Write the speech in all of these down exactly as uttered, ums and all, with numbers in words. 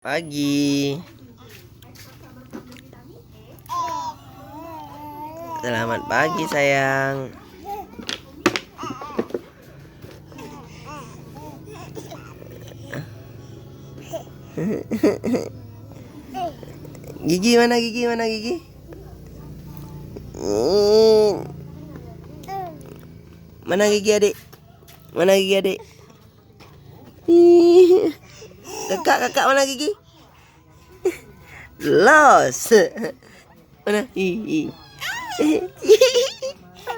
Pagi. Selamat pagi, sayang. Gigi mana, gigi mana, gigi? Mana gigi adik? Mana gigi adik? Kakak, kakak mana gigi? Los. Mana?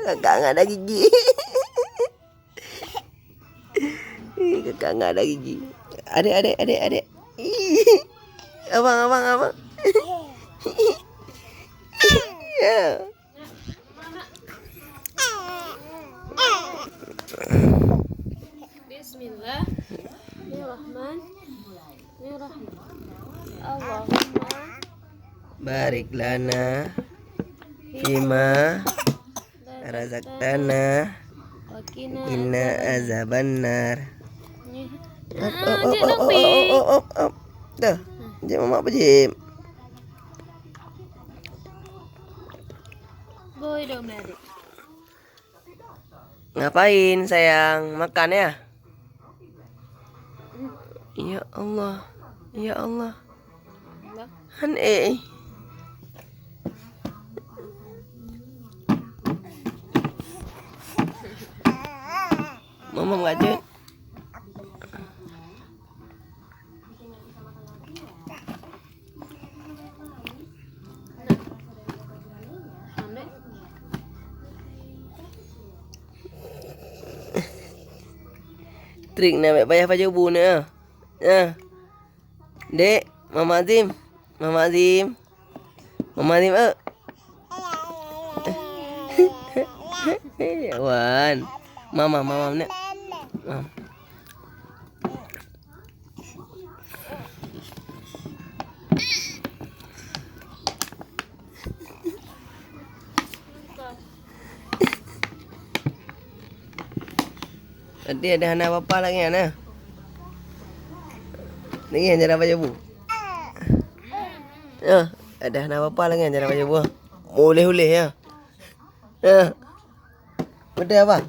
Kakak nggak ada gigi. Kakak nggak ada gigi. Adik, adik, adik, adik. Abang, abang, abang. Ya. Bismillahirrahmanirrahim. Allahumma barik lana fima razaqtana wa qina azabannar. Op, op, op, op, op, op, op, op. Dah. Jép mamak pejép. Boy dong, adik. Ngapain, sayang? Makan, ya? Ya Allah. Ya Allah. Han, eh. Mama ngajut. Trik na, bèk payah pajoh bu na. Ya. Dek, Mama Azim. Mama Azim. Mama Azim, eh. Wan. Mama, mama, nak. Mama. Tadi ada hana apa-apa lagi, hana? Lagi hana ada apa-apa, Bu. Ya, ada hana apa-apa lagi, hana ada apa-apa, Bu. Uleh-uleh, ya. Ya. Betul apa?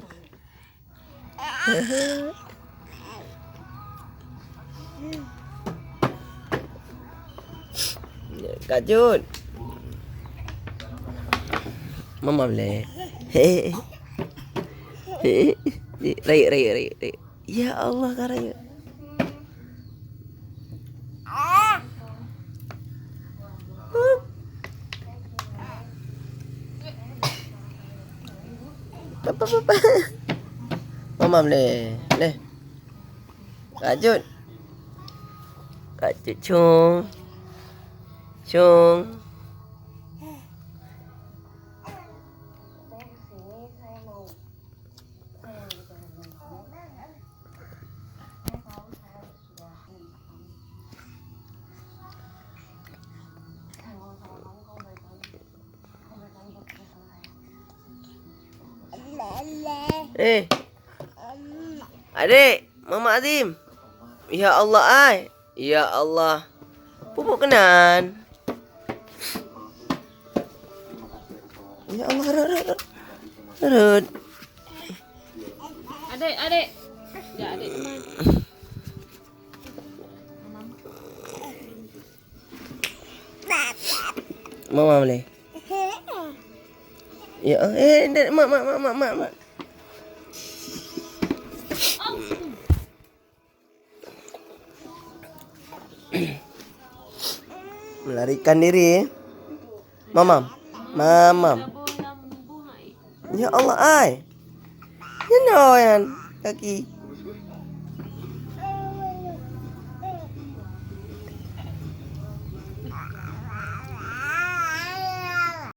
Kajut. Mama boleh. Rayu, rayu, rayu, rayu. Ya Allah, ka rayu. Mamam leh, leh. Kajut. Kajut, cung. Cung. Eh. Adik, Mama Azim. Ya Allah ai. Ya Allah. Pupuk keunan. Ya Allah, rot, rot, rot. Rot. Adik, adik. Ya, adik. Mama boleh. Ya, eh, mak, mak, mak, mak, mak, mak. Melarikan diri. Mamam. Mamam. Ya Allah ai. Nyan kaki.